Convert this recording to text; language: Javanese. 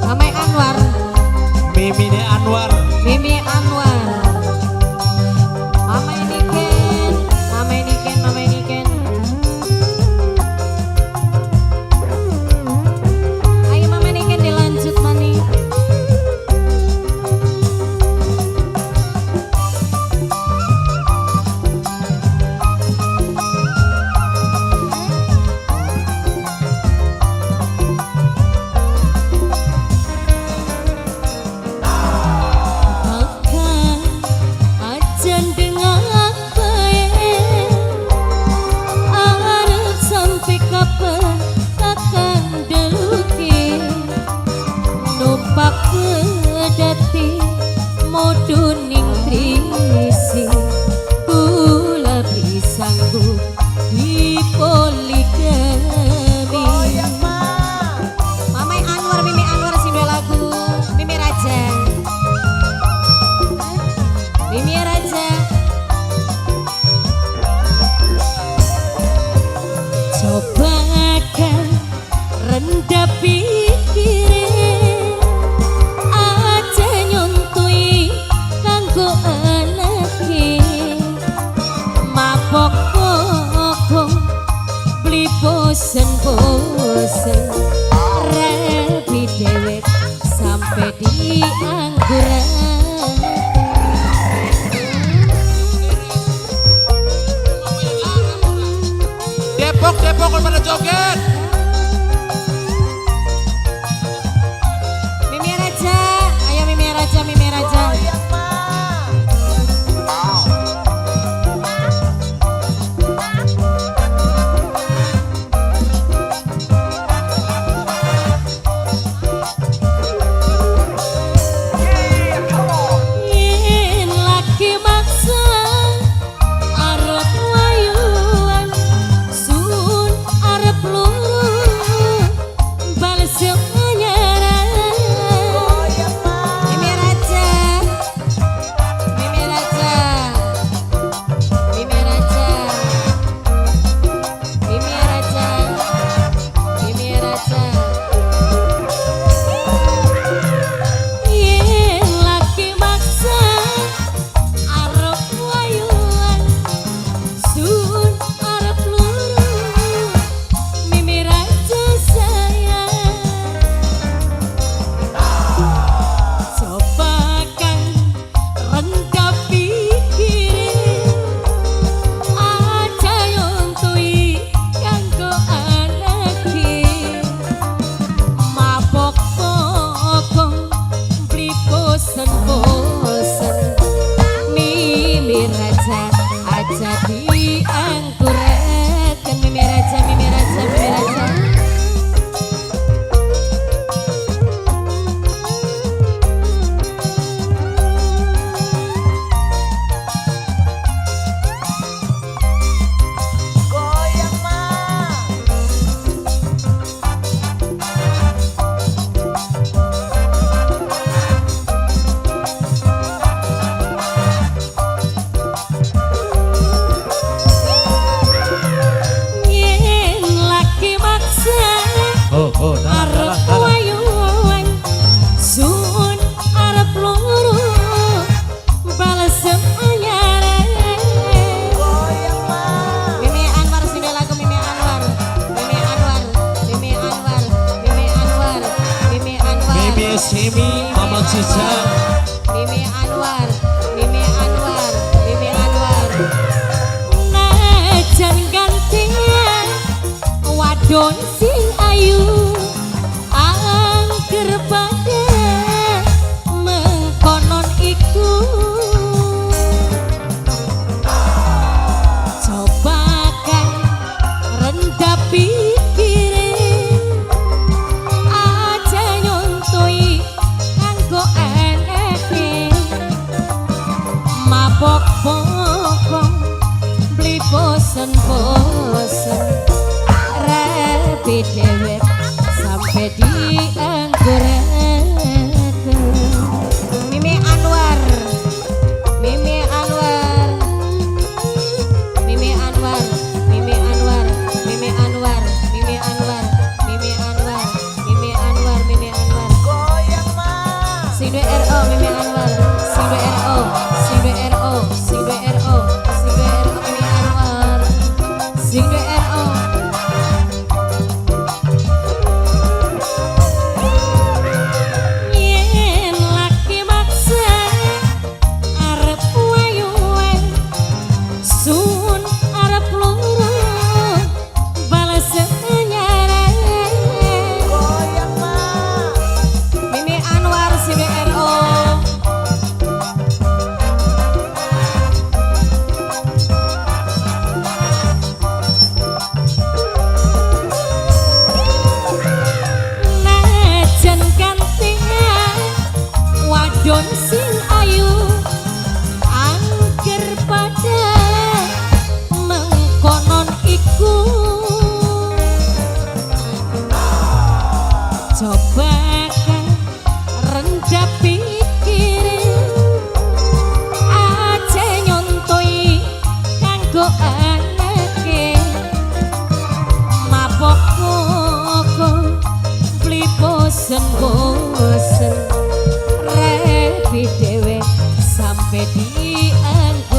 Mame Anwar. Mimine Anwar. Mimi Anwar. Mama Niken, Mama Niken, Mama Niken. Ayo Mama Niken dilanjut mani. Makan aja dengan bae, arep sampai kapan takkan deluki, numpak pedati moduning trisi, kula beli sanggup di poligami. Mama Anwar, Mimi Anwar sing duwe lagu, Mimi Raja. Mimi Raja. Coba kan rendah pikire, aja nyontoi kanggo anake, mabok pokok beli bosen-bosen, rabi dewek sampai di angguran. Depok, Depok kalau pada joget. Mimi Raja, ayo Mimi Raja, Mimi Raja. Yen laki maksa arep wayuan, sun arep luru bales anyaran. Mimi Raja, Mimi Raja, Mimi Raja, Mimi Raja, Mimi Raja. Yen laki maksa arep wayuan, sun arep luru Mimi Raja sayang. Coba kan rendah pikire, aja yontui kanggo anake, mabok pokong beli bosen-bosen, Mimi Raja aja diangguraken. Mimi Raja, Mimi Raja, Mimi Raja. Yen laki maksa Oh, oh, dalam, arep dalam, dalam. wayuan, sun arep luru bales anyaran. Mimi Anwar sing duwe lagu, Mimi Anwar, Mimi Anwar, Mimi Anwar, Mimi Anwar, Mimi Anwar. Mimi Simi, Mama Cica. Mimi Anwar, Mimi Anwar, Mimi Anwar. Najan gantian wadon sing ayu, angger pada mengkonon iku. Coba kan rendah pikire, aja nyontoi kanggo anake, mabok pokong beli bosen-bosen, rabi dewek sampai diangguraken. Mimi Anwar, Mimi Anwar, Mimi Anwar, Mimi Anwar. Aku coba kan rendah pikir, aja nyontoi kanggo anake. Mabok koko beli bosen-bosen, repi dewe sampai dianggo.